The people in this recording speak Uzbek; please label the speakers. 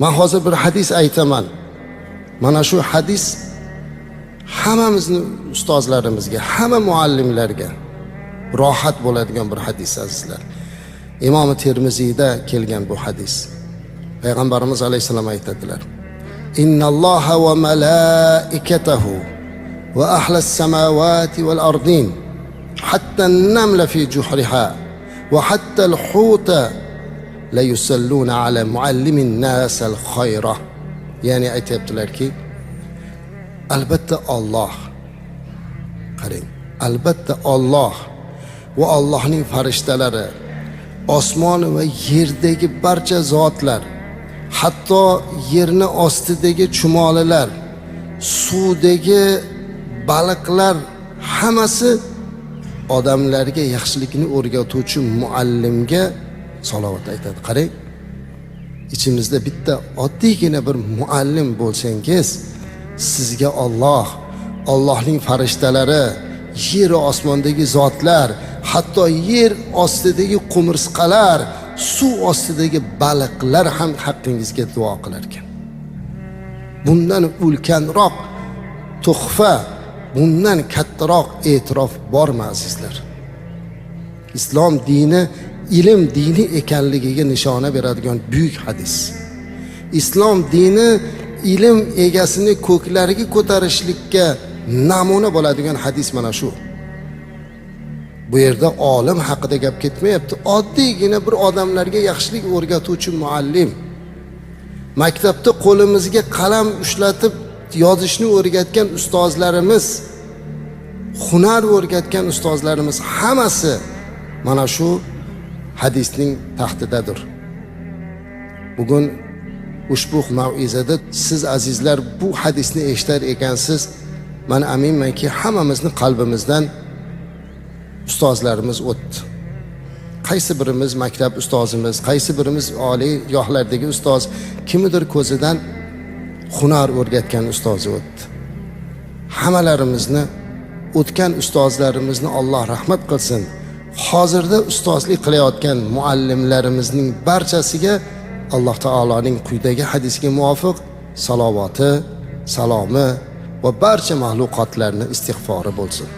Speaker 1: Man hozir bir hadis aytaman. Mana shu hadis hammamizni ustozlarimizga, hamma muallimlarga rohat bo'ladigan bir hadis, azizlar. Imom Termiziyda kelgan bu hadis. Payg'ambarimiz alayhissalom aytadilar: Innalloha va malaikatahu va ahlas samawati val ardin hatta an-namla fi juhriha va hatta al-huta la yusalluna ala muallimin nas al-khayra. Ya'ni aytyaptilarki, albatta Alloh, qarang, albatta Alloh va Allohning farishtalari, osmon va yerdagi barcha zotlar, hatto yerni ostidagi chumolilar, suvdagi baliqlar hammasi odamlarga yaxshilikni o'rgatuvchi muallimga salovat aytadi. Qarang, ichimizda bitta oddiygina bir muallim bo'lsangiz, sizga Alloh, Allohning farishtalari, yer va osmondagi zotlar, hatto yer ostidagi qumursqalar, suv ostidagi baliqlar ham haqqingizga duo qilar ekan. Bundan ulkanroq tuhfa, bundan kattaroq e'tirof bormi, azizlar? Islom dini ilm dini ekanligiga nishona beradigan buyuk hadis. Islom dini ilm egasini ko'klarga ko'tarishlikka namuna bo'ladigan hadis mana shu. Bu yerda olim haqida gap ketmayapti. Oddiygina bir odamlarga yaxshilik o'rgatuvchi muallim. Maktabda qo'limizga qalam ushlatib yozishni o'rgatgan ustozlarimiz, hunar o'rgatgan ustozlarimiz hammasi mana shu hadisning taxtidadir. Bugun ushbu mav'izada siz, azizlar, bu hadisni eshitar ekansiz, man aminmanki, hammamizni qalbimizdan ustozlarimiz o'tdi. Qaysi birimiz maktab ustozimiz, qaysi birimiz oliy yohlardagi ustoz, kimnidir ko'zidan hunar o'rgatgan ustozi o'tdi. Hammalarimizni o'tgan ustozlarimizni Alloh rahmat qilsin. Hozirda ustozlik qilayotgan muallimlarimizning barchasiga Alloh taoloning quyidagi hadisga muvofiq salovati, salomi va barcha maxluqotlarni istig'fori bo'lsin.